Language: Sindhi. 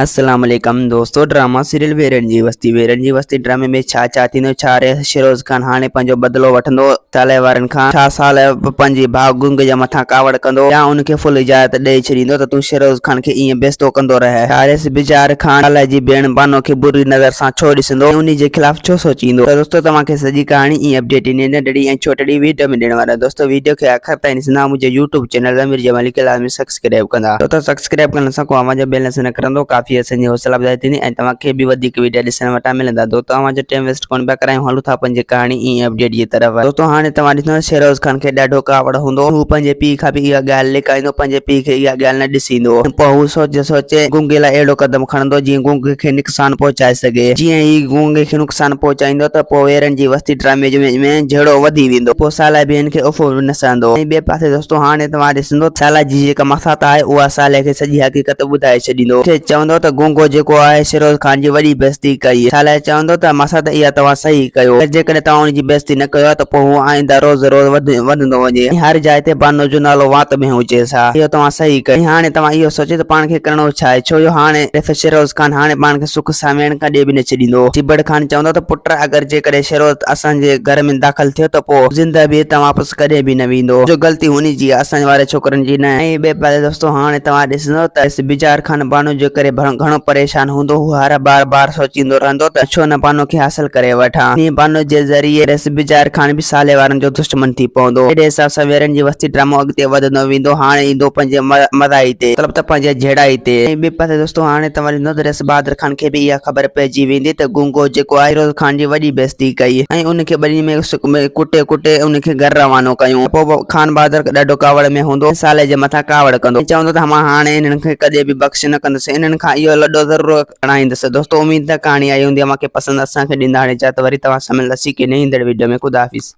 السلام عليڪم دوستو ڊراما سيريل ويرن جي وستي ويرن جي وستي ڊرامي ۾ ڇا ڇا ٿيندو ڇا ريس شيروز خان هاڻي پنهنجو بدلو وٺندو صالح وارن کان ڇا صالح به پنهنجي ڀاء گنگ جي مٿان ڪاوڙ ڪندو يا ان کي فل اجازت ڏئي ڇڏيندو ته تون شيروز خان کي ائين بيستو ڪندو رهه ڇا ريس بجار خان صالح جي ڀيڻ بانو کي بري نظر سان ڇو ڏسندو ۽ انهي جي خلاف ڇو سوچيندو ته دوستو توهان کي سڄي ڪهاڻي ۽ اپڊيٽ انهي ننڍڙي ۽ ڇوٽڙي ويڊيو ۾ ڏيڻ وارو آهيان دوستو ويڊيو کي آخر تائين ڏسندا منهنجي يوٽيوب چينل ضمير جمالي کي لازمي سبسڪرائيب ڪندا ڇو ته سبسڪرائيب ڪرڻ سان ڪو اوهان جو بيلنس نه ڪرندو ڪافي اسان جي حوصلا افزائي ٿيندي ۽ توهان کي به وڌيڪ ويڊيا ڏسڻ وٽان ملندا دوستو اوهان جو ٽيم ويسٽ ڪونه پيا ڪرايون هلون ٿا پنهنجي ڪهاڻي ۽ اپڊيٽ جي طرف دوستو هاڻي توهان ڏسندو شهروز خان کي ڏاڍو ڪاوڙ هوندو هو پنهنجي پيء کان به اها ڳالهه لڪائيندو پنهنجي پيء کي اها ڳالهه نه ڏسيندو پوء هو سوچي سوچي گونگي لاء اهڙو قدم کڻندو جيئن گونگي کي نقصان پهچائي سگهي جيئن ئي گونگي کي نقصان پهچائيندو ته پوء ويرن جي وستي ڊرامي ۾ جهيڙو وڌي ويندو پوء صالح به هن کي اف به نه سهندو ۽ ٻئي پاسي دوستو هاڻي توهان ڏسندو ته صالح جي جيڪا ماسات آهي اها صالح کي سڄي حقيقت ٻڌائي ڇڏيندو کيس چوندو ته گونگو جيڪو آهي شيروز خان جي وڏي بيعزتي ڪئي صالح چوندو ته ماسات اها توهان صحيح ڪيو پر جيڪڏهن توهان ان جي بيعزتي نه ڪيو ها ته پوء هو آئنده روز روز وڌندو وڃي ۽ هر جاء تي بانو جو نالو وات ۾ هجيس ها اهو توهان صحيح ڪيو ۽ هاڻي توهان اهو سوچيو ته پاڻ کي ڪرڻو ڇا آهي ڇو جو هاڻي شيروز خان هاڻي پاڻ کي سک سان ويهڻ ڪڏهن به نه ڇڏيندو. چڀڙ خان چوندو ته پٽ اگر جيڪڏهن شيروز اسان جي گهر ۾ داخل ٿيو ته پوء زنده به هتان واپس ڪڏهن به نه ويندو جو غلطي هن جي آهي اسان واري ڇوڪرن جي نه. ۽ ٻئي پاسي دوستو هاڻي توهان ڏسندو ته بجار خان بانو جي ڪري گهڻو پريشان هوندو هو هر بار بار سوچيندو رهندو ته ڇو نه بانو کي حاصل ڪري وٺان انهي بانو جي ذريعي رئيس بجار خان به صالح وارن جو دشمن ٿي پوندو اهڙي حساب سان ويرن جي وستي ڊرامو اڳتي وڌندو ويندو هاڻي ايندو پنهنجي مدائي تي مطلب ته پنهنجي جهيڙائي تي ۽ ٻئي پاسي دوستو هاڻي توهان ڏسندو ته رئيس بهادر خان کي به اها خبر پئجي ويندي ته گونگو جيڪو آهي فيروز خان جي وڏي بيعزتي ڪئي ۽ ان کي ٻني ۾ ڪٽي ڪٽي ان کي گهر روانو ڪيون پوء به خان بهادر ڏاڍو ڪاوڙ ۾ هوندو ۽ صالح جي مٿان ڪاوڙ ڪندو ۽ چوندو ته مان هاڻي انهن کي ڪڏهن به بخش نه ڪندس انهن کان اهو لڏو ضرور کڻائيندس دوستو اميد ته ڪهاڻي آئي هوندي اوهان کي پسند اسان کي ڏيندا هاڻي اجازت وري توهان سان ملنداسين ڪنهن ايندڙ وڊيو ۾ خدا حافظ.